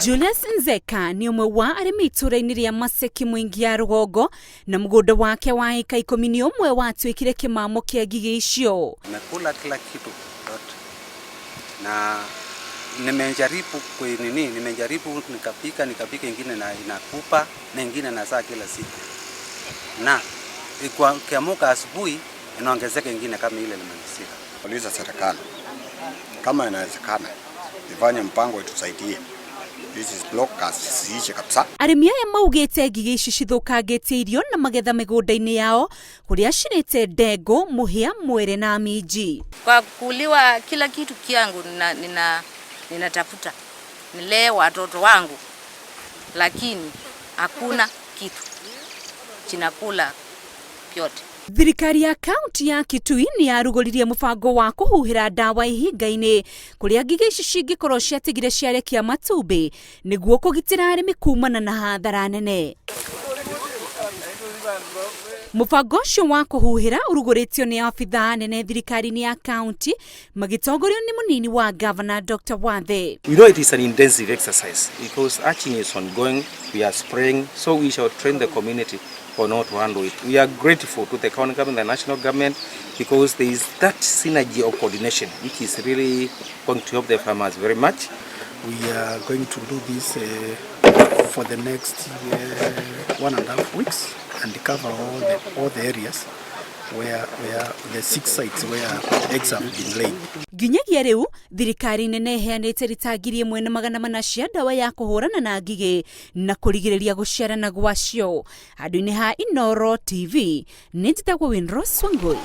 Julius Nzeka nĩ ũmwe wa arĩmi itũũra-inĩ rĩa Maseki Mwingi ya rũgongo na mũgũnda wake wa ĩka 11 watuĩkire kĩmamo kĩa ngigĩ icio. Nimekula kila kitu yote na nimejaribu nini, nimejaribu nikapika nikapika, ingine na inakupa na ingine nazaa kila siku, na ikiamuka asubuhi inaongezeka ingine kama ile limalizika. Uliza serikali kama inawezekana ifanye mpango itusaidie hizi locusts ziishe kabisa. Arĩmi aya maugĩte ngigĩ ici cithũkangĩtie irio na magetha mĩgũnda-inĩ yao kũrĩa cirĩte ndengũ, mũhĩa, mwere na minji. Kwa kuliwa kila kitu kiangu ninatafuta nilee watoto wangu, lakini hakuna kitu chinakula vyote. Thirikari ya kaunti ya Kitui nĩ yarugũririe mũbango wa kũhuhĩra ndawa ihinga-inĩ kũrĩa ngigĩ ici cingĩkorwo ciatigire ciarekia matumbĩ nĩguo kũgitĩra arĩmi kumana na hathara nene. Mũbango ũcio wa kũhuhĩra ũrugũrĩtio nĩ abithaa nene thirikari-inĩ ya kaunti magĩtongorio nĩ mũnini wa gavana Dr. Wathe. We know it is an intensive exercise because hatching is ongoing, we are spraying, so we shall train the community on how to handle it. We are grateful to the county government, the national government, because there is that synergy of coordination, which is really going to help the farmers very much. We are going to do this for the next 1.5 weeks and cover all the areas where the six sites where eggs have been laid. Nginyagia rĩu thirikari nene ĩheanĩte rita 1400 cia ndawa ya kũhũrana na ngigĩ na kũrigĩrĩria gũciarana gwacio. Handũ-inĩ ha Inooro TV nĩ njĩtagwo Winrose Wangui.